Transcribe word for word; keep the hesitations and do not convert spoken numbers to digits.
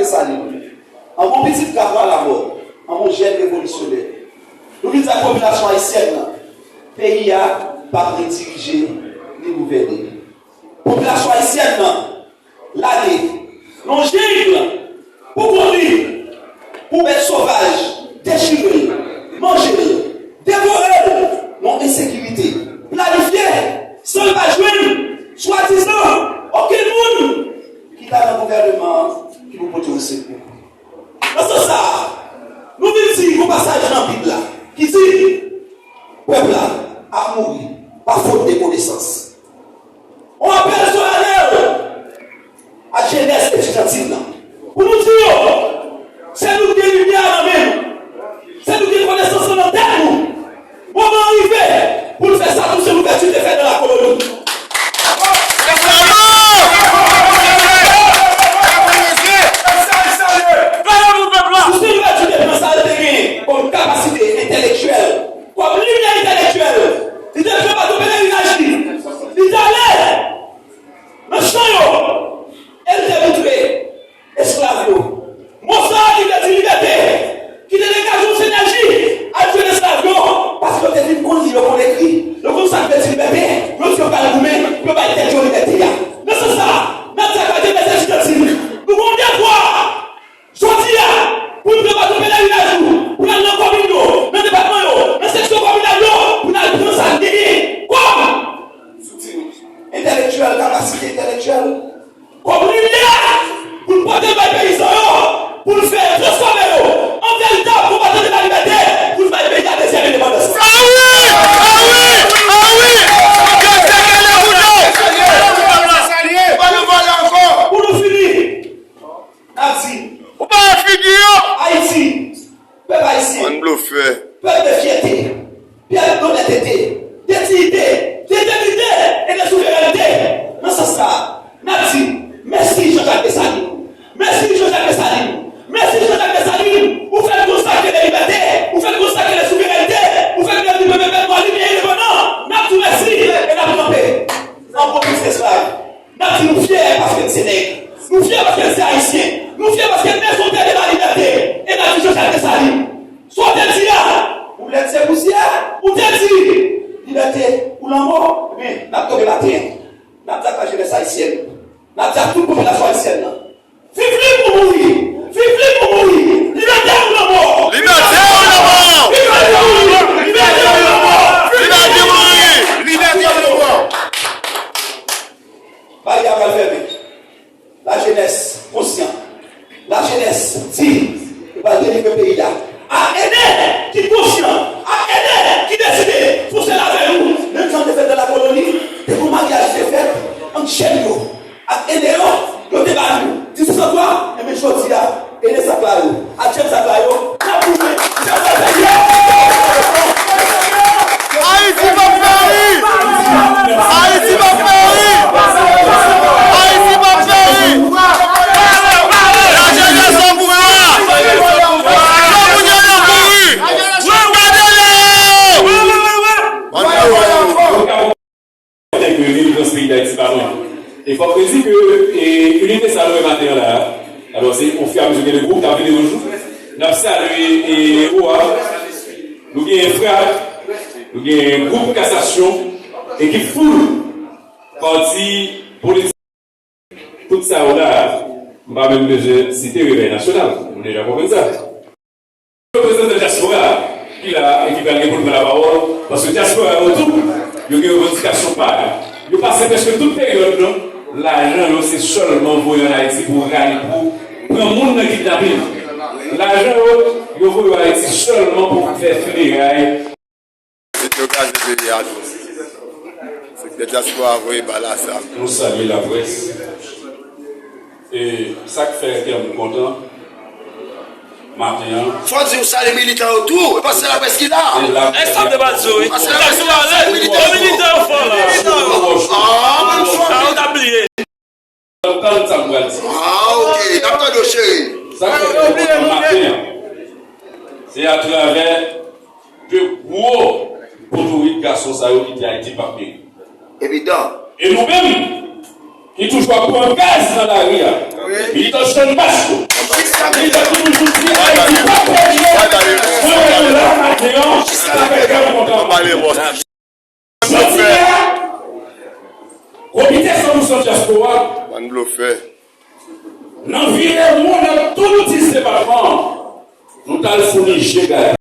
Desalin, an bon pitit Kapwa Lamò, an bon jèn revolisyonè. Nou vin di ak popilasyon ayisyèn nan, peyi a p ap redirije ni gouvène. Popilasyon ayisyèn nan lage nan yon jeng pou kont li, pou bèt sovaj dechire l, manje l, devore l, nan ensekirite planifye, san l pa jwenn, swadizan, okenn moun ki ta nan gouvèneman an ki pou pote yon sekou. Nan sans sa a, nou vin di yon pasaj nan Bib la ki di, pèp la ap mouri pa fot de konesans. On apèl solanèl a jenès etidantil la pou nou di yo, se nou ki gen limyè a nan men nou, se nou ki gen konesans lan nan tèt nou. Moman an rive pou n fè sa tou se louvèti te fè nan lakoloni. Tou se louvèti te pran sa l te genyen kòm kapasite entèlektyèl, kòm limyè entèlektyèl, li te pran bato pelerinaj li, li t ale nan chan yo, e l te moutre esklav yo mo sa a ki vle di libète, ki te degaje yon senèji al jwenn esklav yo, paske yo te vin konn li, yo konn ekri, yo konn sa k vle di libète, yo di yo pral goumen pou yo bay tèt yo libète a. Nan sans sa a, n ap di ak lajenès etidantil, nou gen yon devwa jodi a pou n pran bato pelerinaj nou, pou n al nan komin yo, nan depatman yo, nan seksyon kominal yo, pou n al pran sa n genyen kòm entèlektyèl, kapasite entèlektyèl, kòm limyè pou n pote l bay peyizan yo, pou n fè transfòme yo an veritab konbatan de la libète, pou n bay peyi a dezyèm endepandans. Ah wi! Ah wi! Ah wi! Pou nou fini, n ap di, ou pa wè figi yo? Ayiti, pèp ayisyen, pèp de fyète, pèp donètete, de diyite, de entegrite e de souverènte. Nan sans sa a, n ap di, mèsi Jean-Jacques Dessalines. Mèsi Jean-Jacques Dessalines. Mèsi Jean-Jacques Dessalines. Ou fè n konsakre de libète, ou fè n konsakre de souverènte, ou fè n di pèp nwa li byen endepandan. N ap di w mèsi e n ap kanpe. An bon pitit esklav. N ap di nou fyè paske n se nèg. Nou fyè paske n se ayisyen. Nou fyè paske n men fwontyè de la libète. E n ap di Jean-Jacques Dessalines, sa w te di a, ou lèd se pousyè, ou te di, libète ou lanmò, men n ap tonbe atè. N ap di ak lajenès ayisyèn, n ap di ak tout popilasyon ayisyèn nan, viv lib ou mouri! Viv lib ou mouri! Libète ou lanmò! Libète ou lanmò! Viv lib ou mouri! Libète ou lanmò! Viv lib ou mouri! Libète ou lanmò! Baryè a pral fèmen. Lajenès konsyan, lajenès di, nou pral delivre peyi a. Ak ede ki konsyan, ak ede ki deside, pou se lavè nou. Menm jan te fèt nan lakoloni, te gon maryaj ki te fèt ant jèn yo ak ede yo, yo te ba nou dizisan twa, enben jodi a, ede sak la yo. Ak jèn sak la yo, n ap goumen, n ap batay. Ayiti p ap peri! Ayiti p ap peri! Ayiti p ap peri! Lajenès an mouvman! Yo pou yo mouri! Gade yo! Kote ke Lil Frans peyi Dayiti pa lwen. E fòk mwen di ke, e, inite sa nou wè maten an la a, alò se ofiramezi gen de gwoup k ap vini yon jou. N ap salye, e, ewo a. Nou gen Frap, nou gen gwoup Kasasyon, ekip Foul, pati politik. Tout sa yo la, m pa menm bezwen site Revèy Nasyonal. Nou deja konprann sa. Reprezantan dyaspora a ki la a e ki pral gen pou l pran lapawòl, paske dyaspora yo tou, yo gen revandikasyon pa yo. Yo pase prèske tout peryòd nan lajan yo se sèlman voye ann Ayiti pou rale, pou pran moun nan kidnapin. Lajan yo, yo voye yo Ayiti sèlman pou fè fineray. Yo kraze peyi a tou. Se ke dyaspora voye bal a sa. Nou salye laprès. E sa k fè kè m kontan maten an. Fò di w salye militan yo tou. Paske laprès ki la. Èske sa te bat zo, wi? Paske laprès ki la, salye militan yo tou. Militan yo fò la. Ah, sa yo t ap bliye. Tann sa m pral di. Ah, ok. N ap tande w, cheri. Sa k fè m kontan maten an, se atravè de gwo potorik gason sa yo ki di Ayiti p ap peri. Evidan. E nou menm, ki toujou ap pran gaz nan lari a, militan Chann Mach yo, Li te toujou di Ayiti p ap pèdi. Mwen wè nou la maten an, sa fè kè m kontan. Jodi a, Komite san pou san Dyaspora, nan vile mond, nan tout dis depatman, nou t al founi je gade.